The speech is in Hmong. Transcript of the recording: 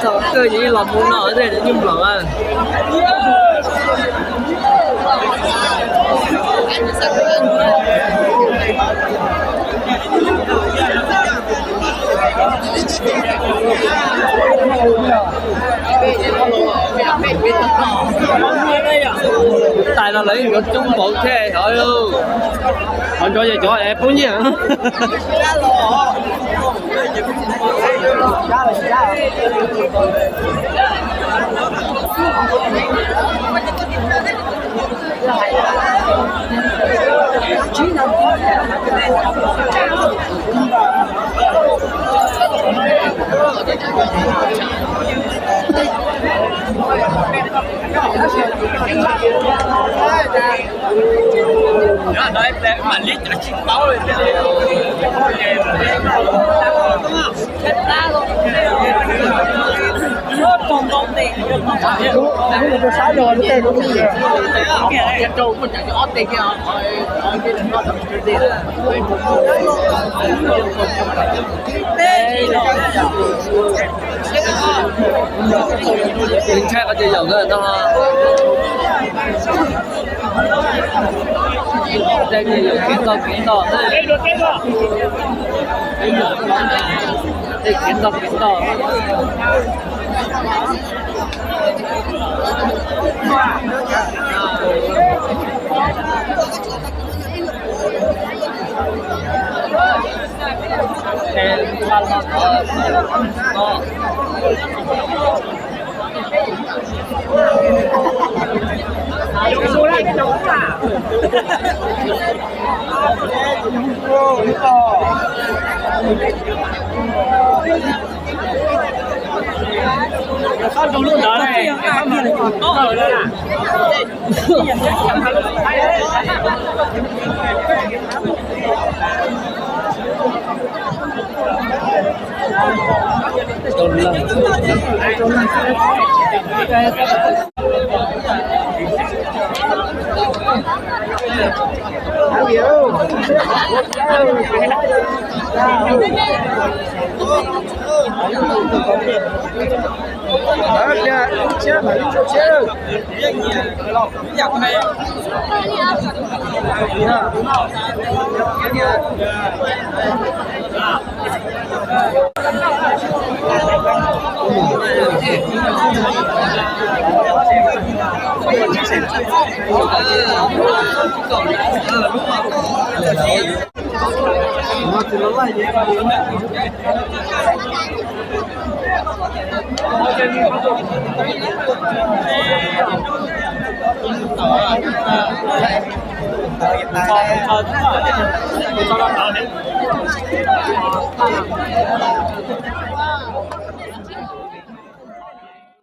Thaum kawg ces los mus no tej nyuj mlom a. Tais no lawv yeej cov coob npaum thiab hov. Qhov ntawd yog cov es poob nyiaj. Ntshai qhov ces yaum nkawd no. Tej ces yaum kev ntog kev ntog, tej kev ntog kev ntog.